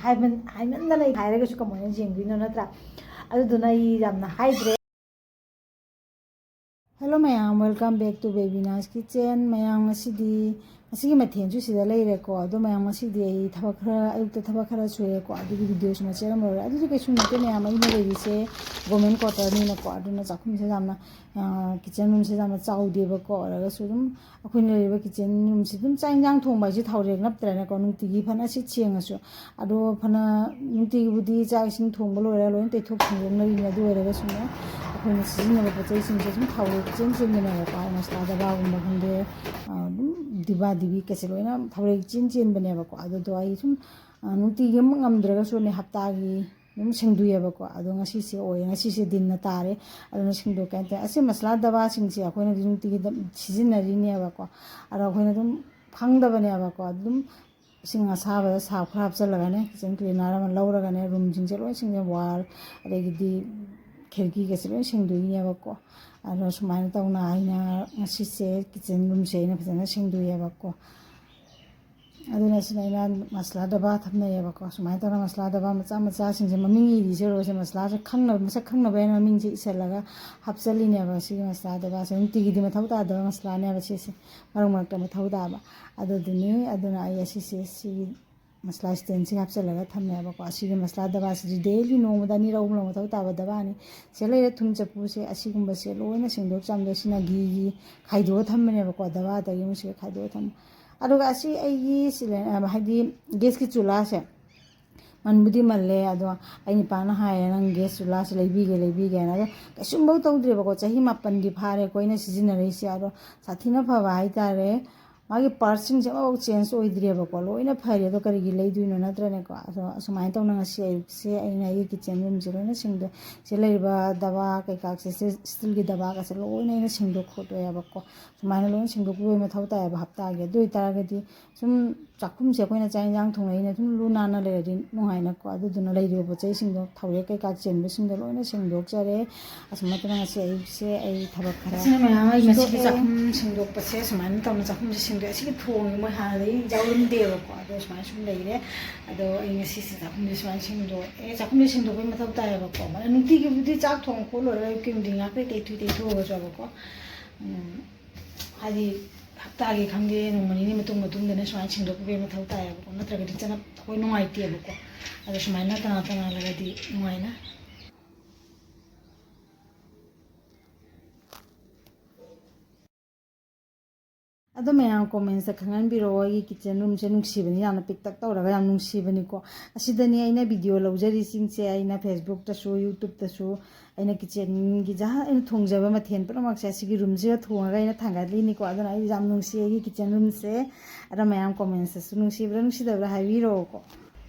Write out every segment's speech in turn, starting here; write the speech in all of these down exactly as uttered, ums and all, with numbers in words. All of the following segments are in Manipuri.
ꯍꯥꯏꯃꯟ ꯍꯥꯏꯃꯟꯗꯅ ꯑꯩ ꯍꯥꯏꯔꯒꯁꯨ ꯀꯃꯥꯏꯅ ꯌꯦꯡꯗꯣꯏꯅꯣ, ꯅꯠꯇ꯭ꯔꯥ? ꯑꯗꯨꯗꯨꯅ ꯑꯩ ꯌꯥꯝꯅ ꯍꯥꯏꯗ꯭ꯔꯦ꯫ Hello ꯃꯌꯥꯝ, welcome back to Baby Na's Kitchen꯫ ꯃꯌꯥꯝ, ꯉꯁꯤꯗꯤ, ꯉꯁꯤꯒꯤ ꯃꯊꯦꯜꯁꯨ ꯁꯤꯗ ꯂꯩꯔꯦꯀꯣ꯫ ꯑꯗꯣ ꯃꯌꯥꯝ, ꯉꯁꯤꯗꯤ ꯑꯩ ꯊꯕꯛ ꯈꯔ, ꯑꯌꯨꯛꯇ ꯊꯕꯛ ꯈꯔ ꯁꯨꯔꯦꯀꯣ, ꯑꯗꯨꯒꯤ videoꯁꯨ ꯃꯆꯦꯠ ꯑꯃ ꯂꯧꯔꯦ꯫ ꯑꯗꯨꯗꯤ ꯀꯩꯁꯨ ꯅꯠꯇꯦ ꯃꯌꯥꯝ, ꯑꯩꯅ ꯂꯩꯔꯤꯁꯦ government quarterꯅꯤꯅꯀꯣ, ꯑꯗꯨꯅ ꯆꯥꯛꯈꯨꯝꯁꯦ ꯌꯥꯝꯅ, kitchen roomꯁꯦ ꯌꯥꯝꯅ ꯆꯥꯎꯗꯦꯕꯀꯣ꯫ ꯑꯣꯏꯔꯒꯁꯨ ꯑꯗꯨꯝ ꯑꯩꯈꯣꯏꯅ ꯂꯩꯔꯤꯕ kitchen roomꯁꯦ ꯑꯗꯨꯝ ꯆꯥꯛ ꯏꯟꯖꯥꯡ ꯊꯣꯡꯕ ꯍꯥꯏꯁꯦ ꯊꯥꯎꯔꯦꯛ ꯅꯞꯇ꯭ꯔꯅꯦꯀꯣ, ꯅꯨꯡꯇꯤꯒꯤ ꯐꯅ ꯁꯤꯠ ꯁꯦꯡꯉꯁꯨ꯫ ꯑꯗꯣ ꯐꯅ ꯅꯨꯡꯇꯤꯒꯤꯕꯨꯗꯤ ꯆꯥꯛ ꯏꯁꯤꯡ ꯊꯣꯡꯕ ꯂꯣꯏꯔꯒ ꯂꯣꯏꯅ ꯇꯩꯊꯣꯛ ꯁꯦꯡꯗꯣꯛꯅꯔꯤꯅꯤ꯫ ꯑꯗꯨ ꯑꯣꯏꯔꯒꯁꯨꯅꯦ, ꯑꯩꯈꯣꯏꯅ ꯁꯤꯖꯤꯟꯅꯕ ꯄꯣꯠ ꯆꯩꯁꯤꯡꯁꯦ ꯁꯨꯝ ꯊꯥꯎꯔꯦꯛ ꯏꯆꯦꯟ ꯆꯦꯟꯕꯅꯦꯕꯀꯣ꯫ ꯃꯁꯂꯥ ꯗꯕꯥꯒꯨꯝꯕ ꯈꯪꯗꯦ, ꯑꯗꯨꯝ ꯗꯤꯕꯥ ꯗꯤꯕꯤꯀꯁꯦ ꯂꯣꯏꯅ ꯊꯥꯎꯔꯦꯛ ꯏꯆꯦꯟ ꯆꯦꯟꯕꯅꯦꯕꯀꯣ꯫ ꯑꯗꯨꯗꯣ ꯑꯩ ꯁꯨꯝ ꯅꯨꯡꯇꯤꯒꯤ ꯑꯃꯨꯛ ꯉꯝꯗ꯭ꯔꯒꯁꯨꯅꯦ, ꯍꯞꯇꯥꯒꯤ ꯑꯗꯨꯝ ꯁꯦꯡꯗꯣꯛꯑꯦꯕꯀꯣ꯫ ꯑꯗꯣ ꯉꯁꯤꯁꯦ ꯑꯣꯏꯔꯦ, ꯉꯁꯤꯁꯦ ꯗꯤꯟꯅ ꯇꯥꯔꯦ꯫ ꯑꯗꯨꯅ ꯁꯦꯡꯗꯣꯛꯀꯦ ꯍꯥꯏꯅ ꯇꯧꯔꯦ꯫ ꯑꯁꯤ ꯃꯁꯂꯥ ꯗꯕꯥꯁꯤꯡꯁꯦ ꯑꯩꯈꯣꯏꯅꯗꯤ ꯅꯨꯡꯇꯤꯒꯤ ꯑꯗꯨꯝ ꯁꯤꯖꯤꯟꯅꯔꯤꯅꯦꯕꯀꯣ꯫ ꯑꯗꯣ ꯑꯩꯈꯣꯏꯅ ꯑꯗꯨꯝ ꯈꯪꯗꯕꯅꯦꯕꯀꯣ꯫ ꯑꯗꯨꯝ ꯏꯁꯤꯡ ꯑꯁꯥꯕꯗ ꯁꯥꯞ ꯈꯔ ꯍꯥꯞꯆꯤꯜꯂꯒꯅꯦ, kitchen cleaner ꯑꯃ ꯂꯧꯔꯒꯅꯦ, roomꯁꯤꯡꯁꯦ ꯂꯣꯏ ꯁꯦꯡꯗꯣꯛ, wall, ꯑꯗꯒꯤꯗꯤ ꯈꯤꯔꯀꯤꯒꯁꯦ ꯂꯣꯏ ꯁꯦꯡꯗꯣꯛꯏꯅꯦꯕꯀꯣ꯫ ꯑꯗꯣ ꯁꯨꯃꯥꯏꯅ ꯇꯧꯅ ꯑꯩꯅ ꯉꯁꯤꯁꯦ kitchen roomꯁꯦ ꯑꯩꯅ ꯐꯖꯅ ꯁꯦꯡꯗꯣꯛꯑꯦꯕꯀꯣ꯫ ꯑꯗꯨꯅ ꯁꯤꯅ ꯑꯩꯅ ꯃꯁꯂꯥ ꯗꯕꯥ ꯊꯝꯅꯩꯌꯦꯕꯀꯣ꯫ ꯁꯨꯃꯥꯏꯅ ꯇꯧꯅ ꯃꯁꯂꯥ ꯗꯕꯥ ꯃꯆꯥ ꯃꯆꯥꯁꯤꯡꯁꯦ ꯃꯃꯤꯡ ꯏꯔꯤꯁꯦ ꯂꯣꯏꯁꯦ, ꯃꯁꯂꯥꯁꯦ ꯈꯪꯅꯕ, ꯃꯁꯛ ꯈꯪꯅꯕ ꯍꯥꯏꯅ ꯃꯃꯤꯡꯁꯦ ꯏꯁꯤꯜꯂꯒ ꯍꯥꯞꯆꯜꯂꯤꯅꯦꯕ꯫ ꯁꯤꯒꯤ ꯃꯁꯂꯥ ꯗꯕꯥꯁꯦ ꯅꯨꯡꯇꯤꯒꯤꯗꯤ ꯃꯊꯧ ꯇꯥꯗꯕ ꯃꯁꯂꯥꯅꯦꯕ ꯁꯤꯁꯦ, ꯃꯔꯛ ꯃꯔꯛꯇ ꯃꯊꯧ ꯇꯥꯕ꯫ ꯑꯗꯨꯗꯨꯅꯤ꯫ ꯑꯗꯨꯅ ꯑꯩ ꯑꯁꯤꯁꯦ ꯁꯤꯒꯤ ꯃꯁꯂꯥ standꯁꯤꯒ ꯍꯥꯞꯆꯤꯜꯂꯒ ꯊꯝꯃꯦꯕꯀꯣ꯫ ꯑꯁꯤꯒꯤ ꯃꯁꯂꯥ ꯗꯕꯥꯁꯤꯗꯤ daily ꯅꯣꯡꯃꯗ ꯑꯅꯤꯔꯛ ꯑꯍꯨꯝꯂꯛ ꯃꯊꯧ ꯇꯥꯕ ꯗꯕꯥꯅꯤ꯫ ꯁꯤꯗ ꯂꯩꯔꯦ ꯊꯨꯝ ꯆꯐꯨꯁꯦ, ꯑꯁꯤꯒꯨꯝꯕꯁꯦ ꯂꯣꯏꯅ ꯁꯦꯡꯗꯣꯛ ꯆꯥꯝꯗꯣꯛ, ꯁꯤꯅ ꯘꯤꯒꯤ ꯈꯥꯏꯗꯣꯛꯑ ꯊꯝꯕꯅꯦꯕꯀꯣ꯫ ꯗꯕꯥꯗꯒꯤ ꯑꯃꯨꯛ ꯁꯤꯗ ꯈꯥꯏꯗꯣꯛꯑ ꯊꯝꯃꯦ꯫ ꯑꯗꯨꯒ ꯑꯁꯤ ꯑꯩꯒꯤ ꯁꯤꯂꯤꯟ-, ꯍꯥꯏꯗꯤ gasꯀꯤ ꯆꯨꯂꯥꯁꯦ ꯃꯟꯕꯨꯗꯤ ꯃꯜꯂꯦ꯫ ꯑꯗꯣ ꯑꯩ ꯅꯨꯄꯥꯅ ꯍꯥꯏꯌꯦ, "ꯅꯪ gas ꯆꯨꯂꯥꯁꯦ ꯂꯩꯕꯤꯒꯦ, ꯂꯩꯕꯤꯒꯦꯅ"꯫ ꯑꯗꯣ ꯀꯩꯁꯨꯝꯐꯧ ꯇꯧꯗ꯭ꯔꯦꯕꯀꯣ, ꯆꯍꯤ ꯃꯥꯄꯟꯗꯤ ꯐꯥꯔꯦꯀꯣ ꯑꯩꯅ ꯁꯤꯖꯤꯟꯅꯔꯛꯏꯁꯦ꯫ ꯑꯗꯣ ꯁꯥꯊꯤꯅ ꯐꯕ ꯍꯥꯏꯇꯥꯔꯦ, ꯃꯥꯒꯤ partsꯁꯤꯡꯁꯦ ꯑꯃꯐꯥꯎ change ꯑꯣꯏꯗ꯭ꯔꯦꯕꯀꯣ, ꯂꯣꯏꯅ ꯐꯔꯦ꯫ ꯑꯗꯣ ꯀꯔꯤꯒꯤ ꯂꯩꯗꯣꯏꯅꯣ, ꯅꯠꯇ꯭ꯔꯅꯦꯀꯣ? ꯑꯗꯣ ꯑꯁꯨꯃꯥꯏꯅ ꯇꯧꯅ ꯉꯁꯤ ꯑꯌꯨꯛꯁꯦ ꯑꯩꯅ ꯑꯩꯒꯤ kitchen roomꯁꯦ ꯂꯣꯏꯅ ꯁꯦꯡꯗꯣꯛ, ꯁꯤ ꯂꯩꯔꯤꯕ ꯗꯕꯥ ꯀꯩꯀꯥꯁꯦ, ꯁꯤ steelꯒꯤ ꯗꯕꯥꯒꯁꯦ ꯂꯣꯏꯅ ꯑꯩꯅ ꯁꯦꯡꯗꯣꯛ ꯈꯣꯠꯇꯣꯛꯑꯦꯕꯀꯣ꯫ ꯁꯨꯃꯥꯏꯅ ꯂꯣꯏꯅ ꯁꯦꯡꯗꯣꯛꯄꯤꯕꯒꯤ ꯃꯊꯧ ꯇꯥꯏꯌꯦꯕ ꯍꯞꯇꯥꯒꯤ꯫ ꯑꯗꯨ ꯑꯣꯏꯇꯥꯔꯒꯗꯤ ꯁꯨꯝ ꯆꯥꯛꯈꯨꯝꯁꯦ ꯑꯩꯈꯣꯏꯅ ꯆꯥꯛ ꯏꯟꯖꯥꯡ ꯊꯣꯡꯅꯩꯅ ꯁꯨꯝ ꯂꯨ ꯅꯥꯟꯅ ꯂꯩꯔꯗꯤ ꯅꯨꯡꯉꯥꯏꯅꯀꯣ꯫ ꯑꯗꯨꯗꯨꯅ ꯂꯩꯔꯤꯕ ꯄꯣꯠ ꯆꯩꯁꯤꯡꯗꯣ, ꯊꯥꯎꯔꯦꯛ ꯀꯩꯀꯥ ꯆꯦꯟꯕꯁꯤꯡꯗꯣ ꯂꯣꯏꯅ ꯁꯦꯡꯗꯣꯛꯆꯔꯦ꯫ ꯑꯁꯨꯃꯥꯏꯅ ꯇꯧꯅ ꯉꯁꯤ ꯑꯌꯨꯛꯁꯦ ꯑꯩ ꯊꯕꯛ ꯈꯔ ꯑꯁꯤꯅ ꯃꯌꯥꯝ ꯑꯩ ꯉꯁꯤꯒꯤ ꯁꯦꯡꯗꯣꯛꯑꯦ꯫ ꯆꯥꯛꯈꯨꯝ ꯁꯦꯡꯗꯣꯛꯄꯁꯦ ꯁꯨꯃꯥꯏꯅ ꯇꯧꯅ ꯆꯥꯛꯈꯨꯝꯁꯦ ꯑꯗꯣ ꯑꯁꯤꯒꯤ ꯊꯣꯡꯁꯦ ꯃꯣꯏ ꯍꯥꯟꯅꯗꯒꯤ ꯌꯥꯎꯔꯝꯗꯦꯕꯀꯣ, ꯑꯗꯣ ꯁꯨꯃꯥꯏꯅ ꯁꯨꯝ ꯂꯩꯔꯦ꯫ ꯑꯗꯣ ꯑꯩ ꯉꯁꯤꯁꯦ ꯆꯥꯛꯈꯨꯝꯁꯦ ꯁꯨꯃꯥꯏꯅ ꯁꯦꯡꯗꯣꯛꯑꯦ꯫ ꯆꯥꯛꯈꯨꯝꯁꯦ ꯁꯦꯡꯗꯣꯛꯄꯩ ꯃꯊꯧ ꯇꯥꯏꯌꯦꯕꯀꯣ, ꯃꯥꯅ ꯅꯨꯡꯇꯤꯒꯤꯕꯨꯗꯤ ꯆꯥꯛ ꯊꯣꯡ ꯈꯣꯠꯂꯣꯏꯔꯒ ꯑꯌꯨꯛꯀꯤ ꯅꯨꯡꯊꯤꯟ ꯉꯥꯛꯇ ꯇꯩꯊꯣꯛ ꯇꯩꯊꯣꯛꯑꯒꯁꯨꯕꯀꯣ, ꯎꯝ, ꯍꯥꯏꯗꯤ ꯍꯞꯇꯥꯒꯤ ꯈꯪꯗꯦ, ꯅꯣꯡꯃ ꯅꯤꯅꯤ ꯃꯇꯨꯡ ꯃꯇꯨꯡꯗꯅ ꯁꯨꯃꯥꯏꯅ ꯁꯦꯡꯗꯣꯛꯄꯤꯕꯒꯤ ꯃꯊꯧ ꯇꯥꯏꯌꯦꯕꯀꯣ, ꯅꯠꯇ꯭ꯔꯒꯗꯤ ꯆꯅꯞ ꯑꯩꯈꯣꯏ ꯅꯨꯡꯉꯥꯏꯇꯦꯕꯀꯣ꯫ ꯑꯗꯣ ꯁꯨꯃꯥꯏꯅ ꯇꯉꯥꯟ ꯇꯉꯥꯜꯂꯒꯗꯤ ꯅꯨꯡꯉꯥꯏꯅ꯫ ꯑꯗꯣ ꯃꯌꯥꯝ commentsꯇ ꯈꯪꯍꯟꯕꯤꯔꯛꯑꯣ, ꯑꯩꯒꯤ kitchen roomꯁꯦ ꯅꯨꯡꯁꯤꯕꯅꯤ, ꯌꯥꯝꯅ ꯄꯤꯛꯇꯛ ꯇꯧꯔꯒ ꯌꯥꯝ ꯅꯨꯡꯁꯤꯕꯅꯤꯀꯣ꯫ ꯑꯁꯤꯗꯅꯤ ꯑꯩꯅ video ꯂꯧꯖꯔꯤꯁꯤꯡꯁꯦ, ꯑꯩꯅ Facebookꯇꯁꯨ YouTubeꯇꯁꯨ ꯑꯩꯅ kitchenꯒꯤ ꯖꯍꯥ ꯑꯩꯅ ꯊꯣꯡꯖꯕ ꯃꯊꯦꯜ ꯄꯨꯝꯅꯃꯛꯁꯦ ꯑꯁꯤꯒꯤ roomꯁꯤꯗ ꯊꯣꯡꯉꯒ ꯑꯩꯅ ꯊꯥꯡꯒꯠꯂꯤꯅꯤꯀꯣ꯫ ꯑꯗꯨꯅ ꯑꯩ ꯌꯥꯝ ꯅꯨꯡꯁꯤ ꯑꯩꯒꯤ kitchen roomꯁꯦ꯫ ꯑꯗꯣ ꯃꯌꯥꯝ commentsꯇꯁꯨ ꯅꯨꯡꯁꯤꯕ꯭ꯔꯥ ꯅꯨꯡꯁꯤꯗꯕ꯭ꯔꯥ ꯍꯥꯏꯕꯤꯔꯛꯑꯣꯀꯣ꯫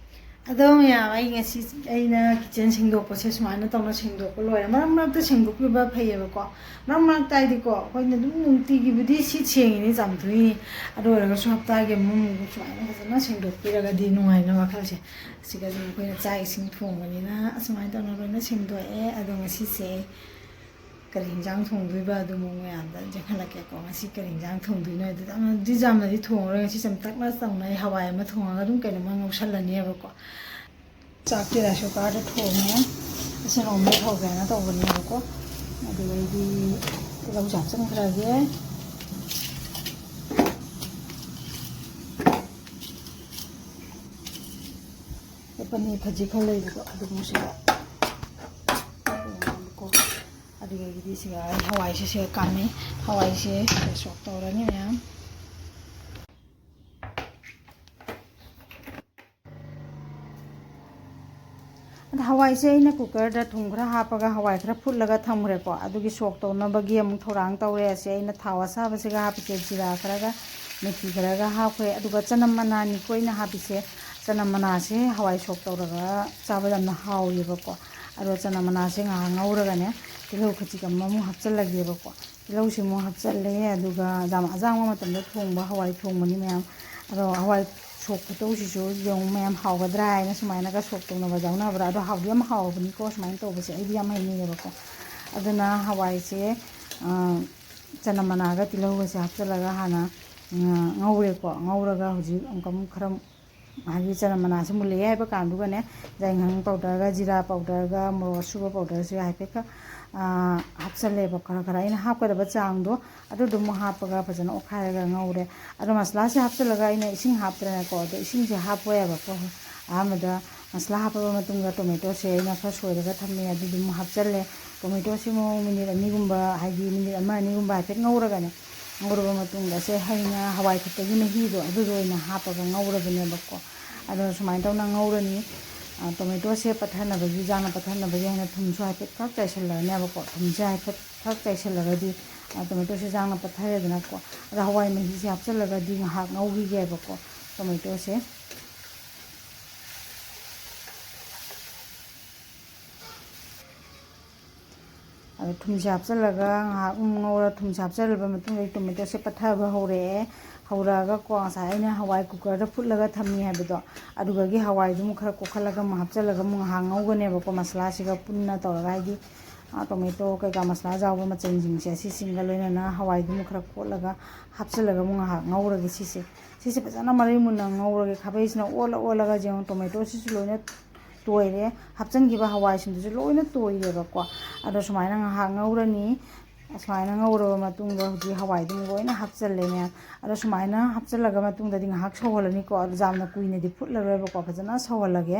ꯑꯗꯣ ꯃꯌꯥꯝ, ꯑꯩ ꯉꯁꯤ ꯑꯩꯅ kitchen ꯁꯦꯡꯗꯣꯛꯄꯁꯦ ꯁꯨꯃꯥꯏꯅ ꯇꯧꯅ ꯁꯦꯡꯗꯣꯛꯄ ꯂꯣꯏꯔꯦ꯫ ꯃꯔꯛ ꯃꯔꯛꯇ ꯁꯦꯡꯗꯣꯛꯄꯤꯕ ꯐꯩꯌꯦꯕꯀꯣ꯫ ꯃꯔꯛ ꯃꯔꯛꯇ ꯍꯥꯏꯗꯤꯀꯣ, ꯑꯩꯈꯣꯏꯅ ꯑꯗꯨꯝ ꯅꯨꯡꯇꯤꯒꯤꯕꯨꯗꯤ ꯁꯤ ꯁꯦꯡꯉꯤꯅꯤ, ꯆꯥꯝꯊꯣꯛꯏꯅꯤ, ꯑꯗꯨ ꯑꯣꯏꯔꯒꯁꯨ ꯍꯞꯇꯥꯒꯤ ꯑꯃꯨꯛ ꯑꯃꯨꯛ ꯁꯨꯃꯥꯏꯅ ꯐꯖꯅ ꯁꯦꯡꯗꯣꯛꯄꯤꯔꯒꯗꯤ ꯅꯨꯡꯉꯥꯏꯅ ꯋꯥꯈꯜꯁꯦ꯫ ꯑꯁꯤꯒꯁꯨ ꯑꯩꯈꯣꯏꯅ ꯆꯥꯛ ꯏꯁꯤꯡ ꯊꯣꯡꯕꯅꯤꯅ ꯑꯁꯨꯃꯥꯏꯅ ꯇꯧꯅ ꯂꯣꯏꯅ ꯁꯦꯡꯗꯣꯛꯑꯦ꯫ ꯑꯗꯣ ꯉꯁꯤꯁꯦ ꯑꯩ ꯀꯔꯤ ꯍꯤꯟꯖꯥꯡ ꯊꯣꯡꯗꯣꯏꯕ ꯑꯗꯨ ꯑꯃꯨꯛ ꯃꯌꯥꯝꯗ ꯆꯦꯟꯍꯜꯂꯛꯀꯦꯀꯣ꯫ ꯉꯁꯤ ꯀꯔꯤ ꯍꯤꯟꯖꯥꯡ ꯊꯣꯡꯗꯣꯏꯅꯣ ꯍꯥꯏꯗꯨꯗꯤ ꯌꯥꯝꯅꯗꯤ ꯆꯝꯅꯗꯤ ꯊꯣꯡꯉꯔꯣꯏ꯫ ꯉꯁꯤ ꯆꯝꯇꯛꯅ ꯇꯧꯅ ꯑꯩ ꯍꯋꯥꯏ ꯑꯃ ꯊꯣꯡꯉꯒ ꯑꯗꯨꯝ ꯀꯩꯅꯣꯝꯃ ꯉꯧꯁꯜꯂꯅꯦꯕꯀꯣ꯫ ꯆꯥꯛꯇꯤ rice cookerꯗ ꯊꯣꯡꯉꯦ꯫ ꯏꯁꯤꯡ ꯑꯃꯨꯛ ꯍꯧꯒꯦꯅ ꯇꯧꯕꯅꯦꯕꯀꯣ꯫ ꯑꯗꯨꯗꯩꯗꯤ ꯇꯤꯜꯍꯧꯁꯦ ꯍꯥꯞꯆꯤꯟꯈ꯭ꯔꯒꯦ꯫ ꯄꯅꯤꯔ ꯈꯖꯤꯛ ꯈꯔ ꯂꯩꯕꯗꯣ ꯑꯗꯨ ꯑꯃꯨꯛ ꯁꯤꯗ ꯊꯣꯡꯉꯦꯕꯀꯣ꯫ ꯑꯗꯨꯗꯒꯤꯗꯤ ꯁꯤꯒ ꯑꯩ ꯍꯋꯥꯏꯁꯦ ꯁꯤꯒ ꯀꯥꯝꯃꯤ꯫ ꯍꯋꯥꯏꯁꯦ ꯁꯤꯒ ꯁꯣꯛ ꯇꯧꯔꯅꯤ ꯃꯌꯥꯝ꯫ ꯑꯗ ꯍꯋꯥꯏꯁꯦ ꯑꯩꯅ cookerꯗ ꯊꯨꯝ ꯈꯔ ꯍꯥꯞꯄꯒ ꯍꯋꯥꯏ ꯈꯔ ꯐꯨꯠꯂꯒ ꯊꯝꯈ꯭ꯔꯦꯀꯣ꯫ ꯑꯗꯨꯒꯤ ꯁꯣꯛ ꯇꯧꯅꯕꯒꯤ ꯑꯃꯨꯛ ꯊꯧꯔꯥꯡ ꯇꯧꯔꯦ꯫ ꯑꯁꯤ ꯑꯩꯅ ꯊꯥꯎ ꯑꯁꯥꯕꯁꯤꯒ ꯍꯥꯞꯄꯤꯁꯦ ꯖꯤꯔꯥ ꯈꯔꯒ ꯃꯦꯊꯤ ꯈꯔꯒ ꯍꯥꯞꯈ꯭ꯔꯦ꯫ ꯑꯗꯨꯒ ꯆꯅꯝ ꯃꯅꯥꯅꯤꯀꯣ ꯑꯩꯅ ꯍꯥꯞꯄꯤꯁꯦ꯫ ꯆꯅꯝ ꯃꯅꯥꯁꯦ ꯍꯋꯥꯏ ꯁꯣꯛ ꯇꯧꯔꯒ ꯆꯥꯕ ꯌꯥꯝꯅ ꯍꯥꯎꯋꯦꯕꯀꯣ꯫ ꯑꯗꯣ ꯆꯅꯝ ꯃꯅꯥꯁꯦ ꯉꯥꯏꯍꯥꯛ ꯉꯧꯔꯒꯅꯦ, ꯇꯤꯜꯍꯧ ꯈꯖꯤꯛ ꯑꯃꯃꯨꯛ ꯍꯥꯞꯆꯤꯜꯂꯒꯦꯕꯀꯣ꯫ ꯇꯤꯜꯍꯧꯁꯤꯃꯨꯛ ꯍꯥꯞꯆꯜꯂꯦ꯫ ꯑꯗꯨꯒ ꯌꯥꯝ ꯑꯁꯥꯡꯕ ꯃꯇꯝꯗ ꯊꯣꯡꯕ ꯍꯋꯥꯏ ꯊꯣꯡꯕꯅꯤ ꯃꯌꯥꯝ꯫ ꯑꯗꯣ ꯍꯋꯥꯏ ꯁꯣꯛ ꯈꯨꯇꯧꯁꯤꯁꯨ ꯌꯦꯡꯉꯨ ꯃꯌꯥꯝ, ꯍꯥꯎꯒꯗ꯭ꯔꯥ ꯍꯥꯏꯅ ꯁꯨꯃꯥꯏꯅꯒ ꯁꯣꯛ ꯇꯧꯅꯕ ꯌꯥꯎꯅꯕ꯭ꯔꯥ? ꯑꯗꯣ ꯍꯥꯎꯗꯤ ꯌꯥꯝ ꯍꯥꯎꯕꯅꯤꯀꯣ ꯁꯨꯃꯥꯏꯅ ꯇꯧꯕꯁꯦ, ꯑꯩꯗꯤ ꯌꯥꯝ ꯍꯩꯅꯩꯌꯦꯕꯀꯣ꯫ ꯑꯗꯨꯅ ꯍꯋꯥꯏꯁꯦ, ꯑ, ꯆꯅꯝ ꯃꯅꯥꯒ ꯇꯤꯜꯍꯧꯒꯁꯦ ꯍꯥꯞꯆꯤꯜꯂꯒ ꯍꯥꯟꯅ ꯉꯧꯔꯦꯀꯣ꯫ ꯉꯧꯔꯒ ꯍꯧꯖꯤꯛ ꯑꯃꯨꯛꯀ ꯑꯃꯨꯛ ꯈꯔ, ꯍꯥꯏꯗꯤ ꯆꯅꯝ ꯃꯅꯥꯁꯤ ꯃꯨꯜꯂꯛꯑꯦ ꯍꯥꯏꯕ ꯀꯥꯟꯗꯨꯒꯅꯦ, ꯌꯥꯏꯉꯪ ꯄꯥꯎꯗꯔꯒ ꯖꯤꯔꯥ ꯄꯥꯎꯗꯔꯒ ꯃꯣꯔꯣꯛ ꯑꯁꯨꯕ ꯄꯥꯎꯗꯔꯁꯦ ꯍꯥꯏꯐꯦꯠꯈꯛ ꯍꯥꯞꯆꯜꯂꯦꯕ꯫ ꯈꯔ ꯈꯔ ꯑꯩꯅ ꯍꯥꯞꯀꯗꯕ ꯆꯥꯡꯗꯣ ꯑꯗꯨꯗꯨ ꯑꯃꯨꯛ ꯍꯥꯞꯄꯒ ꯐꯖꯅ ꯑꯣꯠꯈꯥꯏꯔꯒ ꯉꯧꯔꯦ꯫ ꯑꯗꯣ ꯃꯁꯂꯥꯁꯦ ꯍꯥꯞꯆꯤꯜꯂꯒ ꯑꯩꯅ ꯏꯁꯤꯡ ꯍꯥꯞꯇ꯭ꯔꯦꯅꯀꯣ꯫ ꯑꯗꯣ ꯏꯁꯤꯡꯁꯦ ꯍꯥꯞꯄꯣꯏ ꯍꯥꯏꯕꯀꯣ꯫ ꯑꯍꯥꯟꯕꯗ ꯃꯁꯂꯥ ꯍꯥꯞꯄꯕ ꯃꯇꯨꯡꯗ ꯇꯣꯃꯦꯇꯣꯁꯦ ꯑꯩꯅ ꯈꯔ ꯁꯣꯏꯔꯒ ꯊꯝꯃꯦ, ꯑꯗꯨꯗꯨ ꯑꯃꯨꯛ ꯍꯥꯞꯆꯜꯂꯦ꯫ ꯇꯣꯃꯦꯇꯣꯁꯤ ꯑꯃꯨꯛ ꯃꯤꯅꯤꯠ ꯑꯅꯤꯒꯨꯝꯕ, ꯍꯥꯏꯗꯤ ꯃꯤꯅꯤꯠ ꯑꯃ ꯑꯅꯤꯒꯨꯝꯕ ꯍꯥꯏꯐꯦꯠ ꯉꯧꯔꯒꯅꯦ, ꯉꯧꯔꯕ ꯃꯇꯨꯡꯗ ꯁꯦ ꯑꯩꯅ ꯍꯋꯥꯏ ꯈꯛꯇꯒꯤ ꯃꯍꯤꯗꯣ ꯑꯗꯨꯗꯣ ꯑꯣꯏꯅ ꯍꯥꯞꯄꯒ ꯉꯧꯔꯕꯅꯦꯕꯀꯣ꯫ ꯑꯗꯣ ꯁꯨꯃꯥꯏꯅ ꯇꯧꯅ ꯉꯧꯔꯅꯤ꯫ ꯇꯣꯃꯦꯇꯣꯁꯦ ꯄꯠꯊꯅꯕꯒꯤ, ꯌꯥꯝꯅ ꯄꯠꯊꯅꯕꯒꯤ ꯍꯥꯏꯅ ꯊꯨꯝꯁꯨ ꯍꯥꯏꯐꯦꯠ ꯈꯛ ꯆꯥꯏꯁꯤꯜꯂꯅꯦꯕꯀꯣ꯫ ꯊꯨꯝꯁꯦ ꯍꯥꯏꯐꯦꯠ ꯈꯛ ꯆꯥꯏꯁꯤꯜꯂꯒꯗꯤ ꯇꯣꯃꯦꯇꯣꯁꯦ ꯌꯥꯝꯅ ꯄꯠꯊꯔꯦꯗꯅꯀꯣ꯫ ꯑꯗꯣ ꯍꯋꯥꯏ ꯃꯍꯤꯁꯦ ꯍꯥꯞꯆꯤꯜꯂꯒꯗꯤ ꯉꯥꯏꯍꯥꯛ ꯉꯧꯈꯤꯒꯦꯕꯀꯣ ꯇꯣꯃꯦꯇꯣꯁꯦ꯫ ꯑꯗꯣ ꯊꯨꯝꯁꯦ ꯍꯥꯞꯆꯤꯜꯂꯒ ꯉꯥꯏꯍꯥꯛ ꯑꯃꯨꯛ ꯉꯧꯔ, ꯊꯨꯝꯁꯦ ꯍꯥꯞꯆꯤꯜꯂꯕ ꯃꯇꯨꯡꯗ ꯑꯩ ꯇꯣꯃꯦꯇꯣꯁꯦ ꯄꯠꯊꯕ ꯍꯧꯔꯛꯑꯦ꯫ ꯍꯧꯔꯛꯑꯒꯀꯣ, ꯉꯁꯥꯏ ꯑꯩꯅ ꯍꯋꯥꯏ ꯀꯨꯀꯔꯗ ꯐꯨꯠꯂꯒ ꯊꯝꯃꯤ ꯍꯥꯏꯕꯗꯣ, ꯑꯗꯨꯗꯒꯤ ꯍꯋꯥꯏꯗꯨ ꯑꯃꯨꯛ ꯈꯔ ꯀꯣꯛꯈꯠꯂꯒ ꯑꯃꯨꯛ ꯍꯥꯞꯆꯤꯜꯂꯒ ꯑꯃꯨꯛ ꯉꯥꯏꯍꯥꯛ ꯉꯧꯒꯅꯦꯕꯀꯣ, ꯃꯁꯂꯥꯁꯤꯒ ꯄꯨꯟꯅ ꯇꯧꯔꯒ꯫ ꯍꯥꯏꯗꯤ ꯇꯣꯃꯦꯇꯣ ꯀꯩꯀꯥ ꯃꯁꯂꯥ ꯌꯥꯎꯕ ꯃꯆꯜꯁꯤꯡꯁꯦ ꯑꯁꯤꯁꯤꯡꯒ ꯂꯣꯏꯅꯅ ꯍꯋꯥꯏꯗꯨ ꯑꯃꯨꯛ ꯈꯔ ꯀꯣꯠꯂꯒ ꯍꯥꯞꯆꯤꯜꯂꯒ ꯑꯃꯨꯛ ꯉꯥꯏꯍꯥꯛ ꯉꯧꯔꯒꯦ꯫ ꯁꯤꯁꯦ ꯁꯤꯁꯦ ꯐꯖꯅ ꯃꯔꯩ ꯃꯨꯟꯅ ꯉꯧꯔꯒꯦ꯫ ꯈꯥꯕꯩꯁꯤꯅ ꯑꯣꯜꯂ ꯑꯣꯜꯂꯒ ꯌꯦꯡꯉꯣ, ꯇꯣꯃꯦꯇꯣꯁꯤꯁꯨ ꯂꯣꯏꯅ ꯇꯣꯏꯔꯦ꯫ ꯍꯥꯞꯆꯤꯟꯈꯤꯕ ꯍꯋꯥꯏꯁꯤꯡꯗꯨꯁꯨ ꯂꯣꯏꯅ ꯇꯣꯏꯔꯦꯕꯀꯣ꯫ ꯑꯗꯣ ꯁꯨꯃꯥꯏꯅ ꯉꯥꯏꯍꯥꯛ ꯉꯧꯔꯅꯤ꯫ ꯁꯨꯃꯥꯏꯅ ꯉꯧꯔꯕ ꯃꯇꯨꯡꯗ ꯍꯧꯖꯤꯛ ꯍꯋꯥꯏꯗꯨ ꯂꯣꯏꯅ ꯍꯥꯞꯆꯜꯂꯦ ꯃꯌꯥꯝ꯫ ꯑꯗꯣ ꯁꯨꯃꯥꯏꯅ ꯍꯥꯞꯆꯜꯂꯒ ꯃꯇꯨꯡꯗꯗꯤ ꯉꯥꯏꯍꯥꯛ ꯁꯧꯍꯜꯂꯅꯤꯀꯣ꯫ ꯑꯗꯣ ꯌꯥꯝꯅ ꯀꯨꯏꯅꯗꯤ ꯐꯨꯠꯂꯔꯣꯏꯕꯀꯣ, ꯐꯖꯅ ꯁꯧꯍꯜꯂꯒꯦ꯫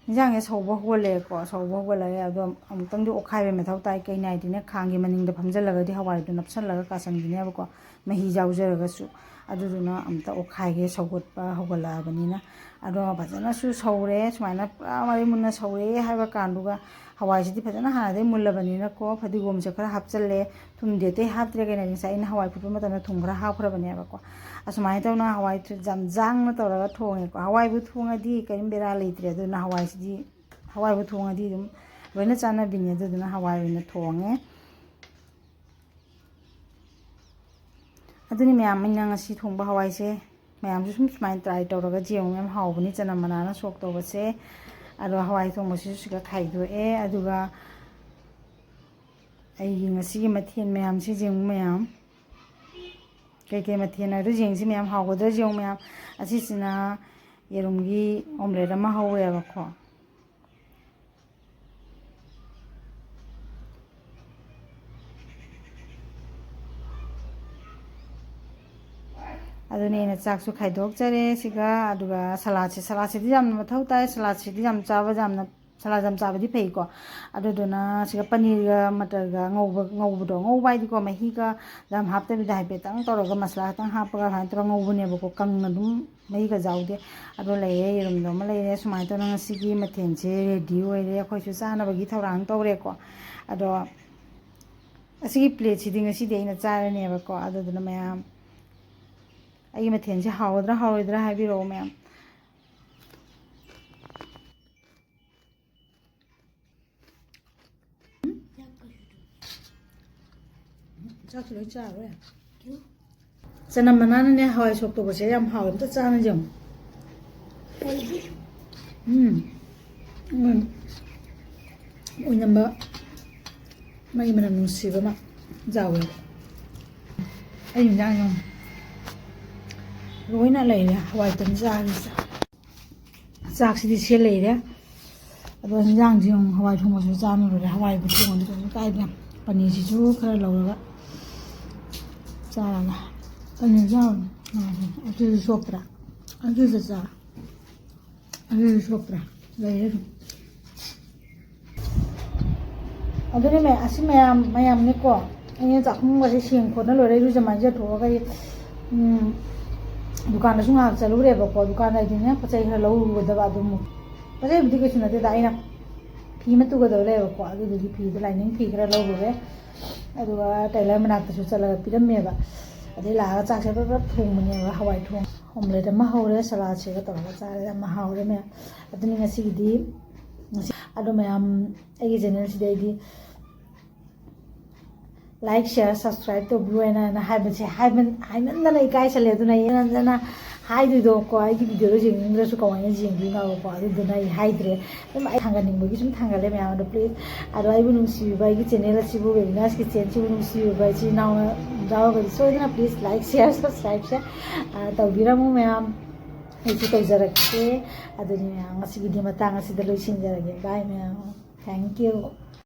ꯏꯟꯖꯥꯡꯁꯦ ꯁꯧꯕ ꯍꯧꯒꯠꯂꯛꯑꯦꯀꯣ꯫ ꯁꯧꯕ ꯍꯧꯒꯠꯂꯛꯑꯦ꯫ ꯑꯗꯣ ꯑꯃꯨꯛꯇꯪꯗꯤ ꯑꯣꯠꯈꯥꯏꯕ ꯃꯊꯧ ꯇꯥꯏ꯫ ꯀꯩꯅꯣ ꯍꯥꯏꯗꯤꯅꯦ, ꯈꯥꯡꯒꯤ ꯃꯅꯤꯡꯗ ꯐꯝꯖꯜꯂꯒꯗꯤ ꯍꯋꯥꯏꯗꯣ ꯅꯞꯁꯜꯂꯒ ꯀꯥꯁꯟꯈꯤꯅꯦꯕꯀꯣ, ꯃꯍꯤ ꯌꯥꯎꯖꯔꯒꯁꯨ꯫ ꯑꯗꯨꯗꯨꯅ ꯑꯝꯇ ꯑꯣꯠꯈꯥꯏꯒꯦ, ꯁꯧꯒꯠꯄ ꯍꯧꯒꯠꯂꯛꯑꯕꯅꯤꯅ꯫ ꯑꯗꯣ ꯐꯖꯅꯁꯨ ꯁꯧꯔꯦ꯫ ꯁꯨꯃꯥꯏꯅ ꯄꯨꯔꯥ ꯃꯔꯩ ꯃꯨꯟꯅ ꯁꯧꯔꯦ ꯍꯥꯏꯕ ꯀꯥꯟꯗꯨꯒ, ꯍꯋꯥꯏꯁꯤꯗꯤ ꯐꯖꯅ ꯍꯥꯟꯅꯗꯩ ꯃꯨꯜꯂꯕꯅꯤꯅꯀꯣ, ꯐꯗꯤꯒꯣꯝꯁꯦ ꯈꯔ ꯍꯥꯞꯆꯜꯂꯦ꯫ ꯊꯨꯝꯗꯤ ꯑꯇꯩ ꯍꯥꯞꯇ꯭ꯔꯦ, ꯀꯩꯅꯣ ꯍꯥꯏꯗꯤ ꯉꯁꯥꯏ ꯑꯩꯅ ꯍꯋꯥꯏ ꯐꯨꯠꯄ ꯃꯇꯝꯗ ꯊꯨꯝ ꯈꯔ ꯍꯥꯞꯈ꯭ꯔꯕꯅꯦꯕꯀꯣ꯫ ꯑꯁꯨꯃꯥꯏꯅ ꯇꯧꯅ ꯍꯋꯥꯏ ꯊꯨ-, ꯌꯥꯝ ꯖꯥꯡꯅ ꯇꯧꯔꯒ ꯊꯣꯡꯉꯦꯀꯣ꯫ ꯍꯋꯥꯏꯕꯨ ꯊꯣꯡꯉꯗꯤ ꯀꯔꯤꯝ ꯕꯦꯔꯥ ꯂꯩꯇ꯭ꯔꯦ꯫ ꯑꯗꯨꯅ ꯍꯋꯥꯏꯁꯤꯗꯤ, ꯍꯋꯥꯏꯕꯨ ꯊꯣꯡꯉꯗꯤ ꯑꯗꯨꯝ ꯂꯣꯏꯅ ꯆꯥꯟꯅꯕꯤꯅꯤ꯫ ꯑꯗꯨꯗꯨꯅ ꯍꯋꯥꯏ ꯑꯣꯏꯅ ꯊꯣꯡꯉꯦ꯫ ꯑꯗꯨꯅꯤ ꯃꯌꯥꯝ, ꯑꯩꯅ ꯉꯁꯤ ꯊꯣꯡꯕ ꯍꯋꯥꯏꯁꯦ꯫ ꯃꯌꯥꯝꯁꯨ ꯁꯨꯝ ꯁꯨꯃꯥꯏꯅ try ꯇꯧꯔꯒ ꯌꯦꯡꯉꯨ, ꯌꯥꯝ ꯍꯥꯎꯕꯅꯤ ꯆꯅꯝ ꯃꯅꯥꯅ ꯁꯣꯛ ꯇꯧꯕꯁꯦ꯫ ꯑꯗꯣ ꯍꯋꯥꯏ ꯊꯣꯡꯕꯁꯤꯁꯨ ꯁꯤꯒ ꯈꯥꯏꯗꯣꯛꯑꯦ꯫ ꯑꯗꯨꯒ ꯑꯩꯒꯤ ꯉꯁꯤꯒꯤ ꯃꯊꯦꯜ ꯃꯌꯥꯝꯁꯤ ꯌꯦꯡꯉꯨ ꯃꯌꯥꯝ꯫ ꯀꯩꯀꯩ ꯃꯊꯦꯜ ꯍꯥꯏꯗꯣ ꯌꯦꯡꯁꯤ ꯃꯌꯥꯝ, ꯍꯥꯎꯒꯗ꯭ꯔꯥ ꯌꯦꯡꯉꯨ ꯃꯌꯥꯝ꯫ ꯑꯁꯤꯁꯤꯅ ꯌꯦꯔꯨꯝꯒꯤ omelette ꯑꯃ ꯍꯧꯋꯦꯕꯀꯣ꯫ ꯑꯗꯨꯅꯦ ꯑꯩꯅ ꯆꯥꯛꯁꯨ ꯈꯥꯏꯗꯣꯛꯆꯔꯦ ꯁꯤꯒ, ꯑꯗꯨꯒ ꯁꯂꯥꯠꯁꯦ, ꯁꯂꯥꯠꯁꯤꯗꯤ ꯌꯥꯝꯅ ꯃꯊꯧ ꯇꯥꯏ꯫ ꯁꯂꯥꯠꯁꯤꯗꯤ ꯌꯥꯝ ꯆꯥꯕ, ꯌꯥꯝꯅ, ꯁꯂꯥꯠ ꯌꯥꯝ ꯆꯥꯕꯗꯤ ꯐꯩꯀꯣ꯫ ꯑꯗꯨꯗꯨꯅ ꯁꯤꯒ ꯄꯅꯤꯔꯒ ꯃꯇꯔꯒ ꯉꯧꯕ, ꯉꯧꯕꯗꯣ, ꯉꯧꯕ ꯍꯥꯏꯗꯤꯀꯣ, ꯃꯍꯤꯒ ꯌꯥꯝ ꯍꯥꯞꯇꯕꯤꯗ ꯍꯥꯏꯐꯦꯠꯇꯪ ꯇꯧꯔꯒ, ꯃꯁꯂꯥ ꯈꯛꯇꯪ ꯍꯥꯞꯄꯒ ꯑꯗꯨꯃꯥꯏꯅ ꯇꯧꯔꯒ ꯉꯧꯕꯅꯦꯕꯀꯣ, ꯀꯪꯅ ꯑꯗꯨꯝ ꯃꯍꯤꯒ ꯌꯥꯎꯗꯦ꯫ ꯑꯗꯣ ꯂꯩꯔꯦ, ꯌꯦꯔꯨꯝꯗꯣ ꯑꯃ ꯂꯩꯔꯦ꯫ ꯁꯨꯃꯥꯏꯅ ꯇꯧꯅ ꯉꯁꯤꯒꯤ ꯃꯊꯦꯜꯁꯦ ready ꯑꯣꯏꯔꯦ꯫ ꯑꯩꯈꯣꯏꯁꯨ ꯆꯥꯅꯕꯒꯤ ꯊꯧꯔꯥꯡ ꯇꯧꯔꯦꯀꯣ꯫ ꯑꯗꯣ ꯑꯁꯤꯒꯤ plateꯁꯤꯗꯤ ꯉꯁꯤꯗꯤ ꯑꯩꯅ ꯆꯥꯔꯅꯦꯕꯀꯣ꯫ ꯑꯗꯨꯗꯨꯅ ꯃꯌꯥꯝ, ꯑꯩꯒꯤ ꯃꯊꯦꯜꯁꯦ ꯍꯥꯎꯒꯗ꯭ꯔꯥ ꯍꯥꯎꯔꯣꯏꯗ꯭ꯔꯥ ꯍꯥꯏꯕꯤꯔꯛꯑꯣ ꯃꯌꯥꯝ꯫ ꯆꯥꯛꯁꯨ ꯂꯣꯏ ꯆꯥꯔꯣꯏ꯫ ꯆꯅꯝ ꯃꯅꯥꯅꯅꯦ ꯍꯋꯥꯏ ꯁꯣꯛ ꯇꯧꯕꯁꯦ ꯌꯥꯝ ꯍꯥꯎꯋꯦ꯫ ꯑꯝꯇ ꯆꯥꯅ ꯌꯦꯡꯉꯨ꯫ ꯎꯝ꯫ ꯎꯝ꯫ ꯑꯣꯏꯅꯝꯕ ꯃꯩ ꯃꯅꯝ ꯅꯨꯡꯁꯤꯕ ꯑꯃ ꯌꯥꯎꯋꯦ꯫ ꯑꯩ ꯏꯟꯖꯥꯡ ꯌꯦꯡꯉꯨ꯫ ꯂꯣꯏꯅ ꯂꯩꯔꯦ ꯍꯋꯥꯏ ꯇꯟ ꯆꯥꯒꯦꯁꯦ꯫ ꯆꯥꯛꯁꯤꯗꯤ ꯁꯤ ꯂꯩꯔꯦ꯫ ꯑꯗꯣ ꯍꯤꯟꯖꯥꯡꯁꯤ ꯑꯃꯨꯛ ꯍꯋꯥꯏ ꯊꯣꯡꯕꯁꯨ ꯆꯥꯅ ꯂꯣꯏꯔꯦ꯫ ꯍꯋꯥꯏꯕꯨ ꯊꯣꯡꯉꯗꯤ ꯀꯩꯁꯨ ꯀꯥꯏꯗꯦ꯫ ꯄꯅꯤꯔꯁꯤꯁꯨ ꯈꯔ ꯂꯧꯔꯒ ꯆꯥꯔꯒ꯫ ꯄꯅꯤꯔ ꯆꯥꯕꯅꯤ꯫ ꯑꯗꯨꯁꯨ ꯁꯣꯛꯇ꯭ꯔꯥ? ꯑꯗꯨꯁꯨ ꯆꯥ꯫ ꯑꯗꯨꯁꯨ ꯁꯣꯛꯇ꯭ꯔꯥ? ꯂꯩꯔꯦ ꯑꯗꯨꯝ꯫ ꯑꯗꯨꯅꯦ ꯃꯌꯥꯝ, ꯑꯁꯤ ꯃꯌꯥꯝ, ꯃꯌꯥꯝꯅꯦꯀꯣ꯫ ꯑꯩꯅ ꯆꯥꯛꯈꯨꯝꯒꯁꯦ ꯁꯦꯡ ꯈꯣꯠꯅ ꯂꯣꯏꯔꯦ, ꯏꯔꯨꯖ ꯃꯥꯏꯖ ꯊꯣꯛꯑꯒ ꯑꯩ, ꯎꯝ, ꯗꯨꯀꯥꯟꯗꯁꯨ ꯉꯥꯏꯍꯥꯛ ꯆꯠꯂꯨꯔꯦꯕꯀꯣ꯫ ꯗꯨꯀꯥꯟꯗ ꯑꯩꯗꯤꯅꯦ ꯄꯣꯠ ꯆꯩ ꯈꯔ ꯂꯧꯔꯨꯒꯗꯕ ꯑꯗꯨ ꯑꯃꯨꯛ꯫ ꯄꯣꯠ ꯆꯩꯕꯨꯗꯤ ꯀꯩꯁꯨ ꯅꯠꯇꯦꯗ, ꯑꯩꯅ ꯐꯤ ꯑꯃ ꯇꯨꯒꯗꯕ ꯂꯩꯌꯦꯕꯀꯣ꯫ ꯑꯗꯨꯗꯨꯒꯤ ꯐꯤꯗꯣ, lining ꯐꯤ ꯈꯔ ꯂꯧꯔꯨꯔꯦ꯫ ꯑꯗꯨꯒ tailor ꯃꯅꯥꯛꯇꯁꯨ ꯆꯠꯂꯒ ꯄꯤꯔꯝꯃꯦꯕ꯫ ꯑꯗꯩ ꯂꯥꯛꯑꯒ ꯆꯥꯛꯁꯦ ꯄ꯭ꯔꯞ ꯄ꯭ꯔꯞ ꯊꯣꯡꯕꯅꯦꯕ꯫ ꯍꯋꯥꯏ ꯊꯣꯡ, omelette ꯑꯃ ꯍꯧꯔꯦ, ꯁꯂꯥꯠꯁꯤꯒ ꯇꯧꯔꯒ ꯆꯥꯔꯦ꯫ ꯌꯥꯝ ꯍꯥꯎꯔꯦ ꯃꯌꯥꯝ꯫ ꯑꯗꯨꯅꯤ ꯉꯁꯤꯒꯤꯗꯤ, ꯉꯁꯤ, ꯑꯗꯣ ꯃꯌꯥꯝ ꯑꯩꯒꯤ channelꯁꯤꯗ ꯑꯩꯗꯤ like, share, subscribe ꯇꯧꯕꯤꯌꯨ ꯍꯥꯏꯅ, ꯍꯥꯏꯅ ꯍꯥꯏꯕꯁꯦ ꯍꯥꯏꯃꯟ-, ꯍꯥꯏꯃꯟꯗꯅ ꯏꯀꯥꯏꯁꯜꯂꯦ꯫ ꯑꯗꯨꯅ ꯑꯩ ꯍꯟꯖꯟ ꯍꯟꯖꯟꯅ ꯍꯥꯏꯗꯣꯏꯗꯣ ꯀꯣ, ꯑꯩꯒꯤ ꯚꯤꯗꯤꯑꯣꯗꯣ ꯌꯦꯡꯅꯤꯡꯗ꯭ꯔꯁꯨ ꯀꯃꯥꯏꯅ ꯌꯦꯡꯗꯣꯏꯅꯣꯕꯀꯣ? ꯑꯗꯨꯗꯨꯅ ꯑꯩ ꯍꯥꯏꯗ꯭ꯔꯦ꯫ ꯑꯗꯨꯝ ꯑꯩ ꯊꯥꯡꯒꯠꯅꯤꯡꯕꯒꯤ ꯁꯨꯝ ꯊꯥꯡꯒꯠꯂꯦ ꯃꯌꯥꯝ ꯑꯗꯣ꯫ ꯄ꯭ꯂꯤꯖ, ꯑꯗꯣ ꯑꯩꯕꯨ ꯅꯨꯡꯁꯤꯕꯤꯕ, ꯑꯩꯒꯤ ꯆꯦꯅꯦꯜ ꯑꯁꯤꯕꯨ, ꯔꯦꯕꯤꯅꯥꯁ ꯀꯤꯆꯦꯟꯁꯤꯕꯨ ꯅꯨꯡꯁꯤꯕꯤꯕ ꯏꯆꯤꯜ ꯏꯅꯥꯎꯅ ꯌꯥꯎꯔꯒꯗꯤ ꯁꯣꯏꯗꯅ ꯄ꯭ꯂꯤꯖ ꯂꯥꯏꯛ, ꯁꯤꯌꯥꯔ, ꯁꯕꯁꯀ꯭ꯔꯥꯏꯕꯁꯦ ꯇꯧꯕꯤꯔꯝꯃꯨ ꯃꯌꯥꯝ꯫ ꯑꯩꯁꯨ ꯇꯧꯖꯔꯛꯀꯦ꯫ ꯑꯗꯨꯗꯤ ꯃꯌꯥꯝ, ꯉꯁꯤꯒꯤꯗꯤ ꯃꯇꯥꯡ ꯑꯁꯤꯗ ꯂꯣꯏꯁꯤꯟꯖꯔꯒꯦ꯫ ꯕꯥꯏ ꯃꯌꯥꯝ꯫ Thank you꯫